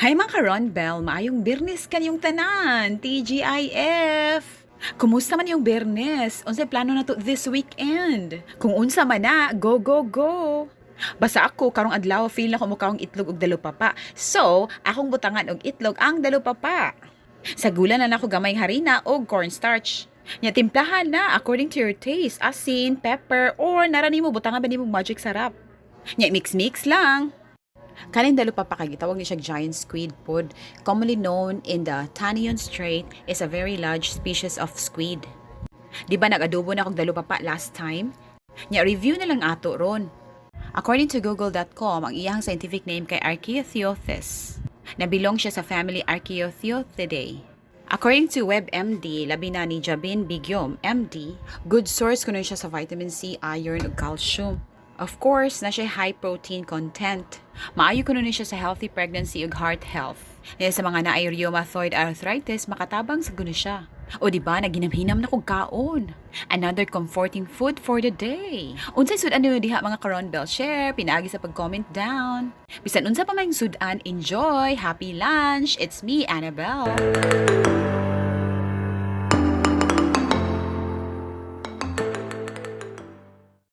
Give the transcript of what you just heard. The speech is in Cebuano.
Hi, mga ka-Ron Bell, maayong Biyernes kanyong tanan, TGIF! Kumusta man yung Biyernes? Unsay plano na to this weekend? Kung unsa man na, go, go, go! Basta ako, karong adlaw, feel na ko mukaon og itlog og dalupapa. So, akong butangan og itlog ang dalupapa. Sagulan na nako gamay harina og cornstarch. Nya timplahan na according to your taste, asin, pepper, or nara nimo butangan ba nimo Magic Sarap. Nya mix-mix lang. Kaning dalupapa kay gitawag ni siya giant squid pod, commonly known in the Tanion Strait, is a very large species of squid. Di ba nag-adobo na kog dalupapa last time? Nya review na lang ato ron. According to google.com, ang iyang scientific name kay Architeuthis. Na-belong siya sa family Architeuthidae. According to WebMD, labi na ni Jabin Bigyom, MD, good source kuno siya sa vitamin C, iron ug calcium. Of course, naa siya high protein content. Maayo kuno ni siya sa healthy pregnancy ug heart health. Niya sa mga naay rheumatoid arthritis, makatabang sa kuno siya. O di ba, naghinam-hinam na kog kaon. Another comforting food for the day. Unsay sud-an ninyo diha, mga ka-Ron Bell? Share pinaagi sa pag-comment down. Bisan unsa pa may sud-an, enjoy, happy lunch. It's me, Annabelle.